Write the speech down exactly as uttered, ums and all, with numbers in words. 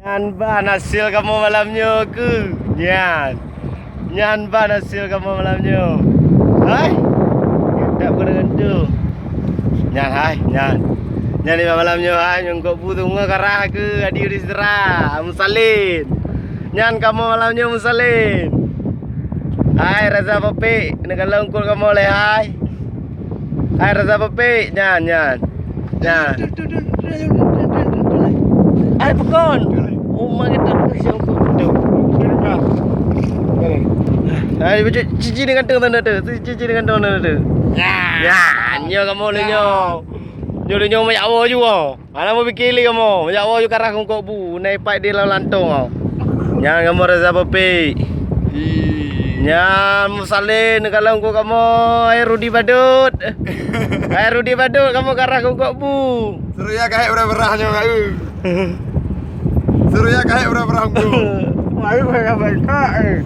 Nyan ban hasil kamoe malam nyoe keuh. Nyan. Nyan ban hasil kamoe malam nyoe. Hai. Tak pernah tu. Nyan hai, nyan. Nyan lima malam nyoe hai, nyungkok bu tungoe karah keuh adi Yudhistira, Musalin. Nyan kamoe malam nyoe Musalin. Hai Reza Popik, neukalon eungkôt kamoe lé hai. Hai Reza Popik, nyan, nyan. Nyan. Hai pakon. Uma kita pun siang tu. Hai bacut cici dengan tu tanda tu. Cici dengan tu tanda tu. Ya. Ya, nyoe kamoe lé nyoe. Nyoe lé nyoe mayak woe ju. Hana meupiké lé kamoe. Mayak woe ju karah kungkok bu. Nai pat di lam lantong. Nyan kamoe Reza Popik. Nyan Musalin kalau kungkok kamoe, hai Rudi Badut. Hai Rudi Badut, kamoe karah kungkok bu. Surya kahek berah-berah nyoe kau. Surya kahek berah-berah nyoe. Ayo berah-berah eh.